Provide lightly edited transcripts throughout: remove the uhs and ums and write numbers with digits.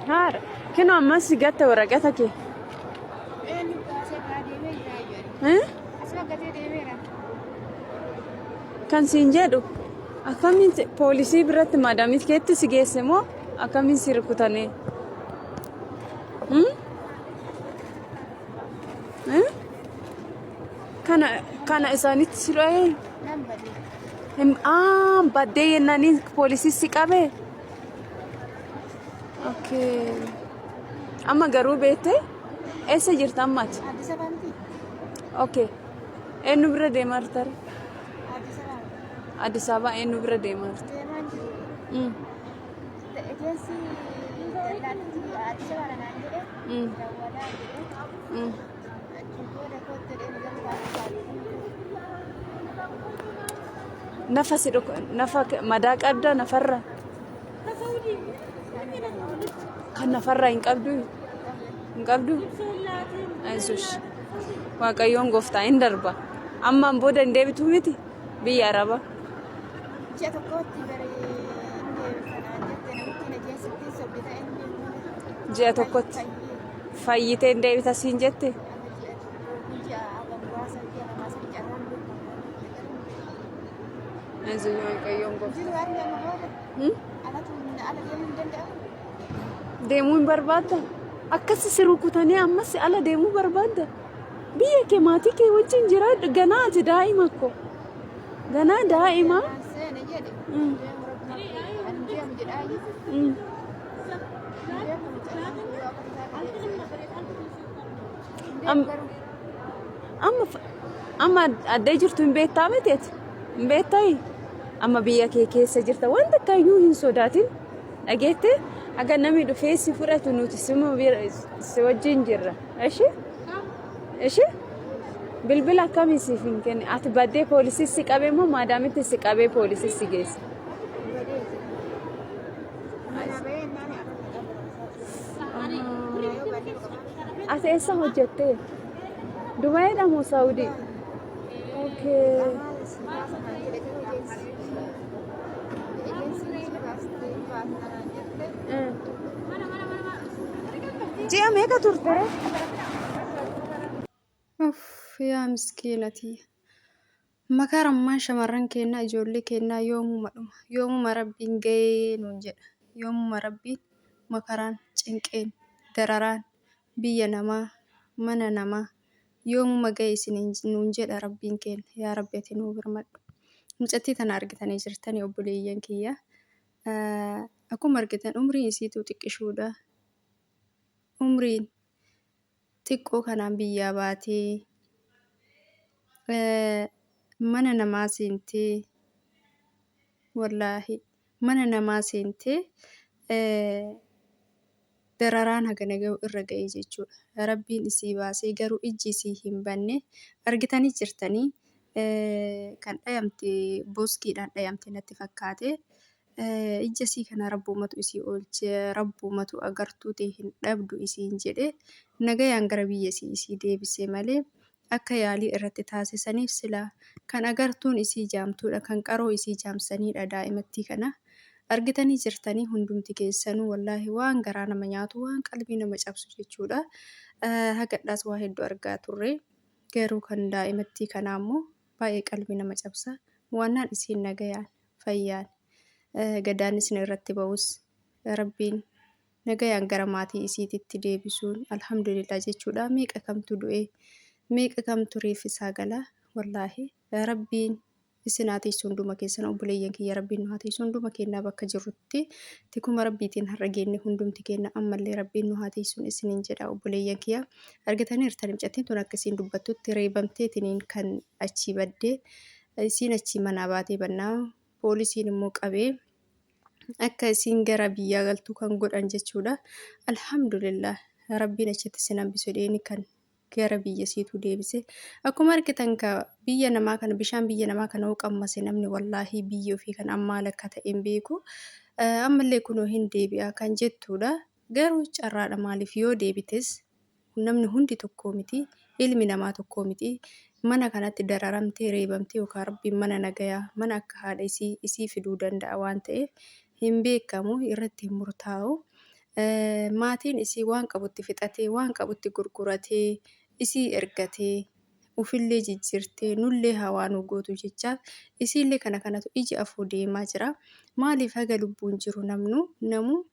Haara. Kinoo ammas si gatte waraqata kee. Eenyu kaasee biraa deemee jira jedhe. Eh? Asuma gatee deemeera. Kan siin jedhu akkamiin poolisii biratti maadaamii keetti si geesse moo akkamiin si rukutanii? Hmm? Eh? Kana kana isaanitti si dha'ee? Nan badee. Aa baddee yennaaniin poolisii si qabee? Okay. Amma garuu beektee eessa jirta amma ati? Addis Ababa miti. Okay. Eenyu bira deemaa jirta? Addis Ababa. Addis Ababa eenyu bira deemaa jirta? Deemaan jiru. Ejensii dallaatti Addis Ababa naan jedhe. Dawwalaa jedhe. Achiin booda kootti jedhee garuu baasii. Nafa si nafa madaa qabda nafarra? Kan nafarraa hin qabdu? Hin qabdu? Ayisush. Waaqayyoon gooftaa hin darba. Ammaan booda hin deebitu miti biyya Arabaa. Ji'a tokkotti bara hin deebifanaan jette namittiin ejensittiin sobde ta'e hin beeku. Ji'a tokkotti fayyitee hin deebita siin jette? Amma ji'a tokko ji'a hanga muraasa ji'a lamaa sadi carraan beekamu. Ayisush Waaqayyoon gooftaa. Jiru harmi amma booda alatu ala deemuu hin danda'amu. Deemuu hin barbaadda? Akkas si rukutanii ammas ala deemuu barbaadda? Biyya kee maatii kee wajjin jiraadhu ganaa ati daa'ima ko. Ganaa daa'ima. Naan seene jedhe. Deemu rabbi ani deemu jedhaa jiru. Deemu carraan yoo akka tasaa ta'e. Deemu garuu. Amma amma addee jirtu hin beektaa miti ati? Hin beektaayi? Amma biyya kee keessa jirta wanta akkayyuu hin sodaatin. Dhageette haga namni dhufee si fudhatu nuti sima bira si wajjin jirra. Ishi? Ishi? Bilbila akkamii siif hin kenne? Ati baddee poolisii si qabee moo maadaamitti si qabee poolisii si geesse? Mana bahee naan Ati eessa hojjettee? Dubaayidha moo Saawudii? Okay. Ji'a meeqa turte? Uff yaa miskiina tiyya. Makarammaan shamarran keennaa ijoollee keennaa yoomuma dhuma? Yoomuma Rabbiin gayee nuun jedha? Yoomuma Rabbiin makaraan, cinqiin, dararaan biyya namaa, mana namaa yoomuma gaye isiniin nuun jedha Rabbiin keenna? Yaa Rabbi ati nuu birmadhu. Mucattii tana argitanii jirtanii obboleeyyan kiyya. Akkuma argitan umriin isiituu xiqqishuudha. Umriin xiqqoo kanaan biyyaa baatee mana namaa seentee wallaahi mana namaa seentee dararaan hagana gahu irra ga'e jechuudha. Rabbiin isii baasee garuu ijji isii hin banne argitanii jirtanii kan dhayamte boskiidhaan dhayamte natti fakkaate. Ija isii kana rabbumatu isii oolche rabbumatu agartuu tee hin dhabdu isiin jedhe nagayaan gara biyya isii isii deebise malee akka yaalii irratti taasisaniif silaa kan agartuun isii jaamtuudha kan qaroo isii jaamsaniidha daa'imattii kana argitanii jirtanii hundumti keessanuu wallaahi waan garaa nama nyaatu waan qalbii nama cabsu jechuudha hagadhaas waa hedduu argaa turre garuu kan daa'imattii kanaa immoo baay'ee qalbii nama cabsa waannaan isiin nagayaan fayyaan gadaannisni irratti ba'us Rabbiin nagayaan gara maatii isiititti deebisuun alhamdulillah jechuudha. Meeqa kamtu du'e meeqa kamtu reeffi isaa gala wallaahi Rabbiin isin haa tiisu hunduma keessan obboleeyyan kiyya Rabbiin nu haa tiisu hunduma keenyaa bakka jirrutti tikuma Rabbiitiin har'a geenne hundumti keenya ammallee Rabbiin nu haa tiisuun isiniin jedha obboleeyyan kiyya argitaniirtan mucattiin tun akka isiin dubbattutti reebamteetiniin kan achii baddee Isiin achii manaa baatee bannaa poolisiin immoo qabee akka isiin gara biyyaa galtu kan godhan jechuudha. Alhamdulillah rabbiin achitti isin hambisu jedheeni kan gara biyya siituu deebise. Akkuma argitan ka biyya namaa kana bishaan biyya namaa kana hoo qammase namni wallaahii biyya ofii kan ammaal akka ta'e hin beeku. Ammallee kunoo hin deebi'a kan jettuudha. Garuu carraadha maaliif yoo deebites namni hundi tokkoo miti ilmi namaa tokkoo miti mana kanatti dararamtee reebamtee yookaan rabbiin mana nagayaa mana akka haadha isii isii fiduu danda'a waan ta'eef hin beekamu irratti hin murtaa'u. Maatiin isii waan qabutti fixatee waan qabutti gurguratee isii ergatee ufillee jijjiirtee nullee hawaa nu gootu jecha isiillee kana kanatu ija afoo deemaa jira. Maaliif haga lubbuun jiru namnu namu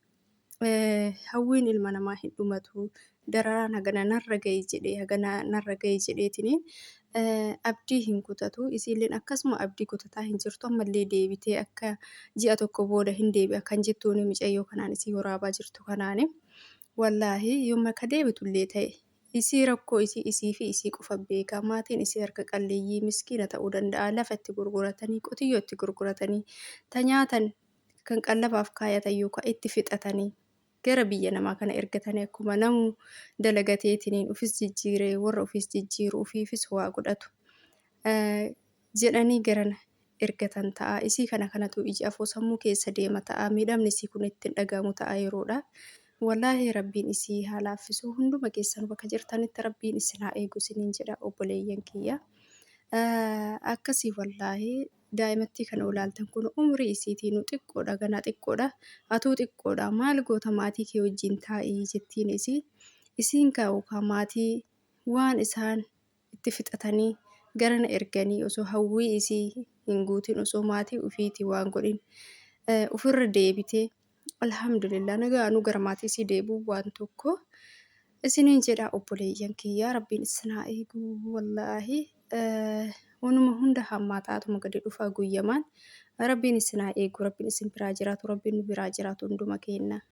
hawwiin ilma namaa hin dhumatu. Dararaan hagana narra gahe jedhee hagana narra gahe jedheetiniin abdii hin kutatu. Isiilleen akkasuma abdii kutataa hin jirtu ammallee deebitee akka ji'a tokko booda hin deebi'a kan jettuuni micayyoo kanaan isii waraabaa jirtu kanaani. Wallaahi yooma ka deebitullee ta'e isii rakkoo isii isii fi isii qofa beeka. Maatiin isii harka qalleeyyii miskiina ta'uu danda'a. Lafa itti gurguratanii qotiyyoo itti gurguratanii ta nyaatan kan qallabaaf kaayatan yookaan itti fixatanii gara biyya namaa kana ergatanii akkuma namu dalagateetiniin ufis jijjiiree warra ufis jijjiiru ufiifis waa godhatu jedhanii garana ergatan ta'a. Isii kana kanatu iji afoo sammuu keessa deema ta'a. Miidhamni isii kun ittiin dhagahamu ta'a yeroodha. Wallaahi rabbiin isii haa laaffisu. Hunduma keessan bakka jirtanitti rabbiin isin haa eegu isiniin jedha obboleeyyan kiyya. Akkasii wallaahi daa'imattii kana olaaltan kun umrii isiitiinuu xiqqoodha ganaa xiqqoodha. Atuu xiqqoodha maal goota maatii kee wajjin taa'ii jettiin isii. Isiin kaa'u kaa maatii waan isaan itti fixatanii garana erganii osoo hawwii isii hin guutin osoo maatii ufiitii waan godhin ofirra deebitee alhamdulillah nagaanuu gara maatii isii deebi'uu waan tokko isiniin jedha obboleeyyan kiyyaa rabbiin isin haa eegu wallaahi wanuma hunda hammaataatuma gadi dhufaa guyyamaan rabbiin isin haa eegu rabbiin isin biraa jiraatu rabbiin nu biraa jiraatu hunduma keenya.